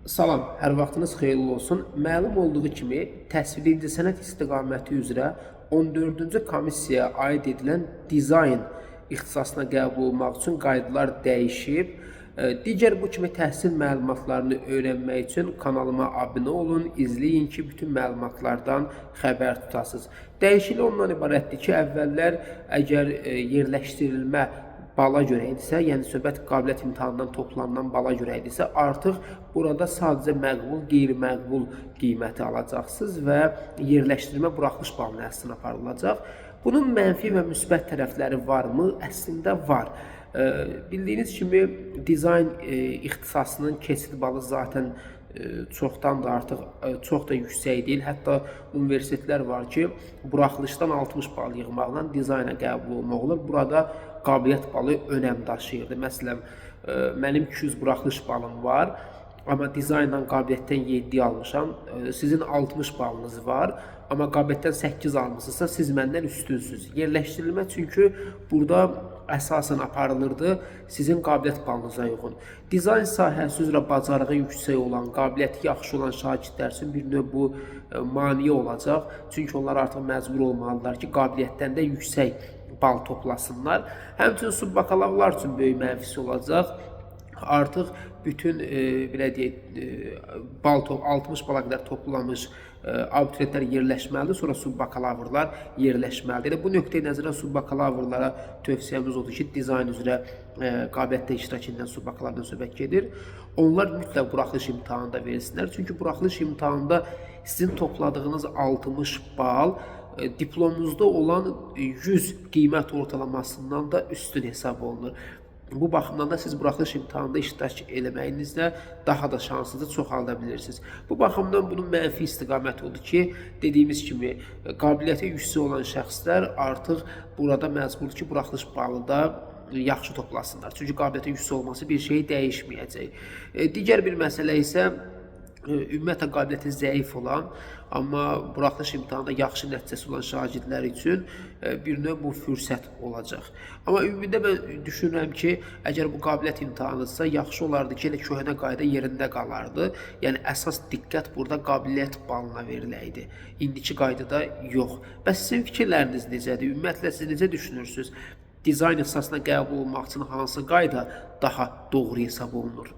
Salam, hər vaxtınız xeyirli olsun. Məlum olduğu kimi, təsviri incəsənət istiqaməti üzrə 14-cü komissiyaya aid edilən dizayn ixtisasına qəbul olmaq üçün qaydalar dəyişib. Digər bu kimi təhsil məlumatlarını öyrənmək üçün kanalıma abunə olun, izləyin ki, bütün məlumatlardan xəbər tutasınız. Dəyişiklik ondan ibarətdir ki, əvvəllər əgər yerləşdirilmə bala görə idisə, yəni söhbət qabiliyyət imtahanından toplanan bala görə idisə, artıq burada sadəcə məqbul, qeyri-məqbul qiyməti alacaqsınız və yerləşdirmə buraxılış balının əsasına aparılacaq. Bunun mənfi və müsbət tərəfləri varmı? Əslində var. Bildiyiniz kimi dizayn ixtisasının keçid balı zaten çoxdan da artıq çox da yüksək deyil. Hətta universitetlər var ki, buraxılışdan 60 bal yığmaqla dizayna qəbul olmaq olur. Burada qabiliyyət balı önəm daşıyırdı. Məsələn, mənim 200 buraxılış balım var, amma dizayndan qabiliyyətdən 7 almışam. Sizin 60 balınız var, amma qabiliyyətdən 8 almısınızsa, siz məndən üstünsünüz. Yerləşdirilmə çünki burada əsasən aparılırdı sizin qabiliyyət balınıza uyğun. Dizayn sahəsi üzrə bacarığı yüksək olan, qabiliyyəti yaxşı olan şagirdlər üçün bir növ bu maneə olacaq. Çünki onlar artıq məcbur olmalıdırlar ki, qabiliyyətdən də yüksək bal toplasınlar. Həmçinin subbakalavlar üçün böyük mənfisi olacaq. Artıq bütün belə deyək, bal 60 bala qədər toplamış abituriyentlər yerləşməlidir, sonra subbakalavrlar yerləşməlidir. Elə bu nöqteyi nəzərdən subbakalavrlara tövsiyəmiz odur ki, dizayn üzrə qabiliyyətdə iştirak edən subbakalavradan söhbət gedir. Onlar mütləq buraxılış imtahanında versinlər. Çünki buraxılış imtahanında sizin topladığınız 60 bal diplomunuzda olan 100 qiymət ortalamasından da üstün hesab olunur. Bu baxımdan da siz buraxılış imtahanında iştirak eləməyinizdə daha da şansınızı çoxalda bilirsiniz. Bu baxımdan bunun mənfi istiqaməti odur ki, dediyimiz kimi qabiliyyəti yüksək olan şəxslər artıq burada məcburdur ki, buraxılış balı da yaxşı toplasınlar. Çünki qabiliyyətin yüksək olması bir şeyi dəyişməyəcək. Digər bir məsələ isə ümumiyyətlə qabiliyyəti zəif olan, amma buraxılış imtahanında yaxşı nəticəsi olan şagirdlər üçün bir növ bu fürsət olacaq. Amma ümumidə mən düşünürəm ki, əgər bu qabiliyyət imtahanıdırsa, yaxşı olardı ki, elə köhnə qayda yerində qalardı. Yəni əsas diqqət burada qabiliyyət balına veriləydi. İndiki qaydada yox. Bəs sizin fikirləriniz necədir? Ümumiyyətlə siz necə düşünürsünüz? Dizayn ixtisasına qəbul olmaq üçün hansı qayda daha doğru hesab olunur?